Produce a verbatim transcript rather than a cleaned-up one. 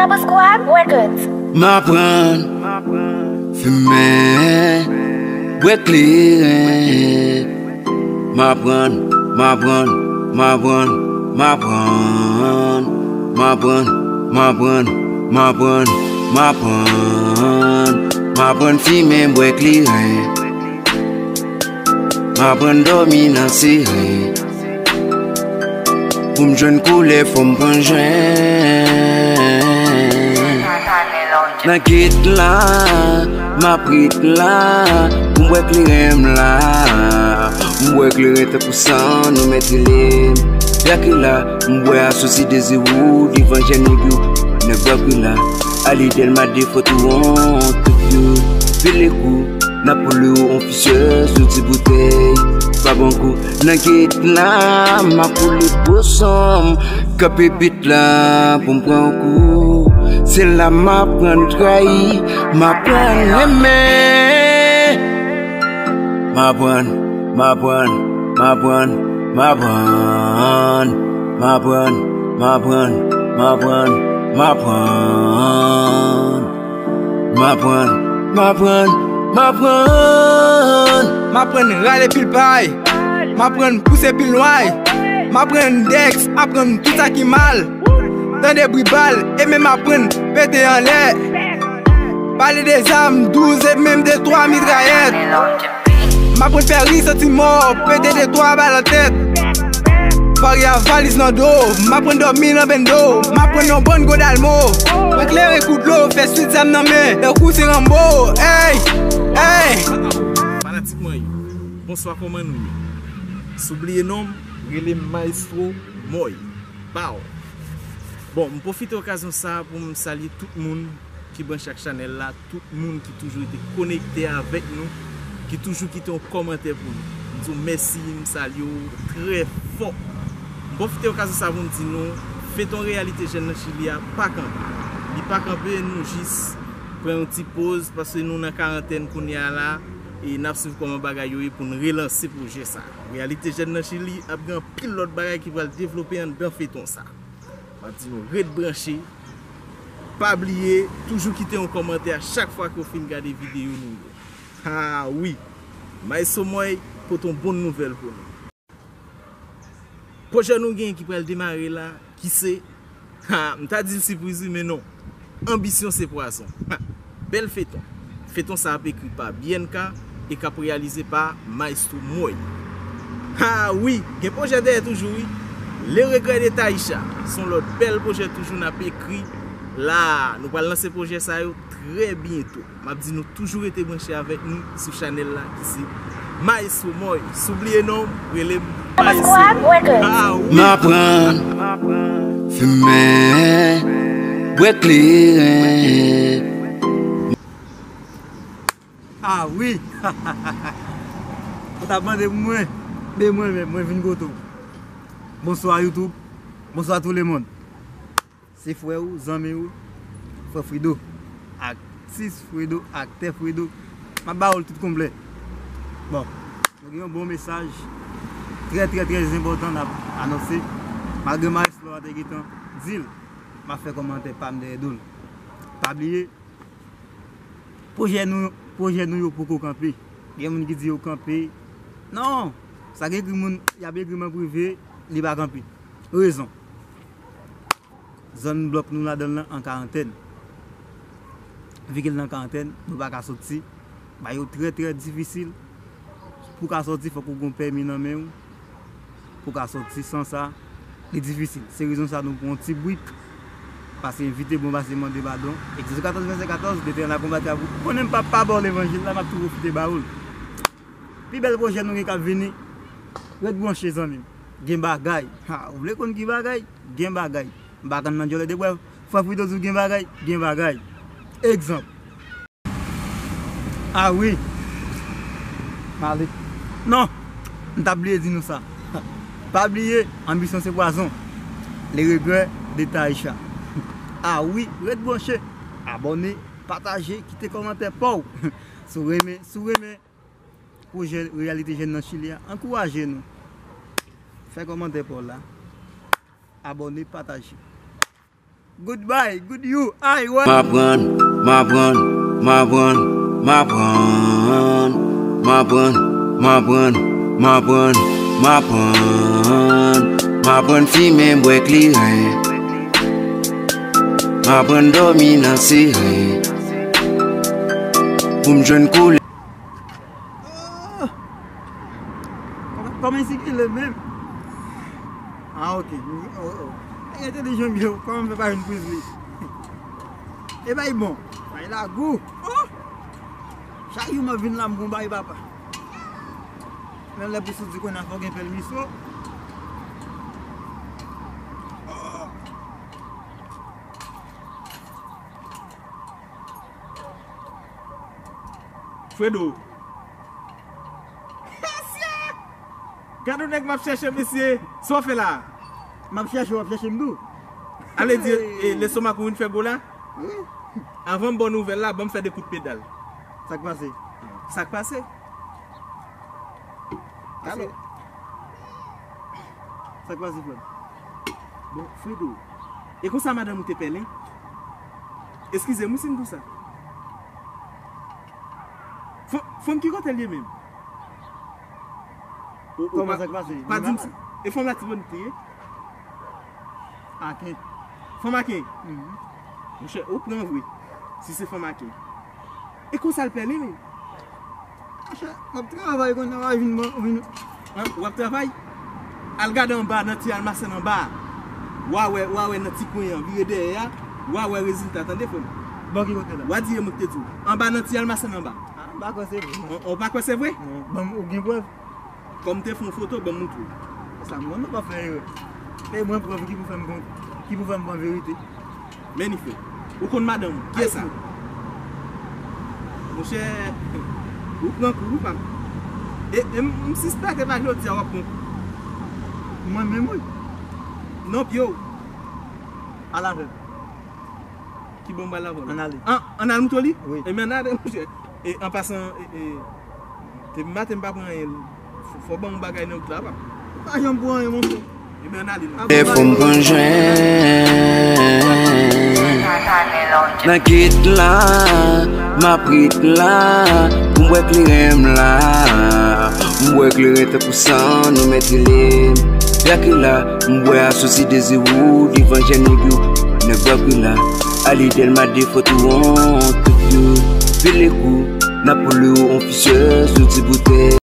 Pasquale Records. M aprann fimen, bwè kleren. M aprann, m aprann, m aprann, m aprann. M aprann, m aprann, m aprann, m aprann. M aprann fimen, bwè kleren. M aprann dòmi nan siren. Pou m jwenn koulè fò m pran jwenn. Nan get la, m ap ret la. Pou m bwè kleren m la. M bwè kleren tankou san nou mèt rele m. Drakila, m bwè asosi de zewo devan jèn nèg yo. Nèg Drakila, ale Dèlma de fò tou won tout yo. Pele kou, Napoleo, on fisyè sou ti boutèy. Pa bon kou, nan get la, m ap boule bosonm. Kanpe bit la pou m pran kou. Se la m aprann trayi, m aprann renmen. M aprann, m aprann, m aprann, m aprann. M aprann, m aprann, m aprann, m aprann. M aprann, m aprann, m aprann. M aprann rale pil pay. M aprann pouse pil nway. M aprann Dex, aprann tout sa ki mal. Tande bri bal, e menm aprann pete anlè. Pale de zam douz e menm de twa mitrayèt. M aprann fè ri santi mò, pete de twa bal nan tèt. Pari a valiz nan do, m aprann dòmi nan bendo. M aprann yon bann gwo dalmo. Mwen klere kou dlo, fè swit zam nan men, tankou se Rambo. Ey, ey. Fanatik mwen yo, bonswa, kòman nou ye? Si w bliye non m, rele m Maestro Moy. Pow! Bon, m pwofite okazyon sa a pou m salye tout moun ki branche ak chanèl la, tout moun ki toujou rete konekte avèk nou, ki toujou kite yon kòmantè pou nou. M di w mèsi, m salye w trè fò. M pwofite okazyon sa a pou m di nou, feyton Reyalite Jèn nan Chili a pa kanpe. Li pa kanpe, nou jis pran yon ti poz, paske nou nan karantèn kounye a la, e n ap swiv kòman bagay yo ye pou n relanse pwojè sa a. Reyalite Jèn nan Chili ap gen anpil lòt bagay ki pral devlope anndan feyton sa a. M ap di nou ret branche. Pa bliye, toujou kite yon kòmantè a chak fwa ke w fin gade videyo nou yo. Ha wi! Maestro Moy pote yon bon nouvèl pou nou. Pwojè nou gen ki pral demare la, ki se, ha, m ta di l sipriz wi, men non. Anbisyon se pwazon. Ha, bèl feyton. Feyton sa ap ekri pa B N K e k ap reyalize pa Maestro Moy. Ha wi, gen pwojè dèyè toujou wi. Le Regret de Taïcha, se yon lòt bèl pwojè toujou n ap ekri la. Nou pral lanse pwojè sa yo trè byento. M ap di nou toujou rete branche avèk nou sou chanèl la ki se Maestro Moy. Si w bliye non m, rele m Maestro Moy. Ah wi. M aprann fimen, bwè kleren. Ah wi. Ou t ap mande pou mwen, men mwen menm, mwen vin kote w. Bonswa YouTube. Bonswa tout le monde. Se frè ou, zanmi ou, frè Frido. Aktis Frido, aktè Frido. M ap ba ou l tout konplè. Bon, nou gen yon bon mesaj trè, trè, trè enpòtan n ap anonse. Malgre Maestro a te gentan di l, m ap fè kòmantè pa m dèyè do l. Pa bliye, pwojè nou, pwojè nou yo poko kanpe. Gen moun ki di yo kanpe. Non! Sa gen moun, y ap ekri m an prive, li pa kanpe. Rezon. Zòn blòk nou ladan l lan an karantèn. Vi ke l nan karantèn, nou pa ka soti. Bagay yo trè, trè difisil. Pou w ka soti, fòk ou gen pèmi nan men w. Pou w ka soti san sa, li difisil. Se rezon sa nou pran yon ti brik. Pase envite, bon pase mande padon. Egzòd katòz, vèsè katòz, Letènèl ap konbat avè w. Konnen m p ap pa ba w levanjil la, m ap tou pwofite ba ou l. Pi bèl pwojè nou gen k ap vini. Ret branche, zanmi m. Gen bagay. Ha, ou vle konn ki bagay? Gen bagay. M pa konn nan djòlè de bwè. Frè Frido di w gen bagay? Gen bagay. Egzanp. Ah wi. M ale. Non, m t ap bliye di nou sa. Pa bliye, anbisyon se pwazon. Le Regret de Taïcha. Ah wi, ret branche. Abòne, pataje, kite kòmantè pa w. Si w renmen, si w renmen pwojè Reyalite Jèn nan Chili a, ankouraje nou. Fè kòmantè pa w la. Abòne, pataje. Goodbye, good you, I want. M aprann, m aprann, m aprann, m aprann. M aprann, m aprann, m aprann, m aprann. M aprann fimen, bwè kleren. M aprann dòmi nan siren. Pou m jwenn koulè. Oh! Kòman, kòman sikile menm? Ah, ok. Oh, oh. Entèlijans byen, kòman fè pa vin priz li? E bay bon. Bay la gou. Oh! Chak jou mwen vin la, m gon bay papa. Men lè pou soti konnen fò gen pèmiso. Oh! Fredo. Gad yon nèg m ap chèche, mesye. Sa w fè la? M ap chèche, w ap chèche m tou. Ale di, e, lestomak ou vin fè gwo la? Wi. Avan m ba w nouvèl la, ban m fè de kout pedal. Sa k pase? Sa k pase? Alo? Sa k pase, frè m? Bon, Fredo, e konsa madanm ou te pèlen? Eskize m wi si m di w sa. Fanm, fanm ki kote l ye menm? Ou, ou Kòman pa, sa k pase? Pa di m si, e fanm la Tibonit li ye? Aken. Fanm Aken? Mhm. Monchè, ou pran vre. Si se fanm Aken. E konsa l pèlen menm? Monchè, m ap travay kounye a, w a vin ban, vin. An, w ap travay? Al gade anba nan ti almasèn anba a. W a wè, w a wè nan ti kwen an, vire dèyè a, w a wè rezilta, tande frè m. Bò ki kote la? W a di e mwen ki te di w. Anba nan ti almasèn anba. Ah, m pa kwè se vre. Ou, ou pa kwè se vre? Non, ban m, ou gen prèv? Kòm m te fè yon foto, ban m moutre w. Sa m konn, nou pa fè erè. E mwen prèv ki pou fè m kon-, ki pou fè m pran verite. Men ni fè. Ou konn madanm ou. Kiyès sa? Monchè, ou pran kou, wi, pa m. E, e m, m sispèk e pa jodi a w ap pran kou. Mwen menm, wi. Non, pye w. Al avè m. Ki bon, m pral avè w. Ann ale. An, ann al moutre w li? Wi. Ebyen, ann ale, monchè. E, an pasan, e, e, depi maten m pa pran anyen. Fò, fò ban m yon bagay nan wout la, papa. Pa janm pran anyen, monchè. Ebyen, ann ale, non. Lè fò m pran jwenn. Nan gèt la, m ap ret la. Pou m bwè kleren m la. M bwè kleren tankou san nou mèt rele m. Drakila, m bwè asosi Dezirou, devan jèn nèg yo. Nèg Drakila, ale Dèlma de fò tou wont tout yo. Pile kou, n ap boule w on fisyèz, yon ti boutèy.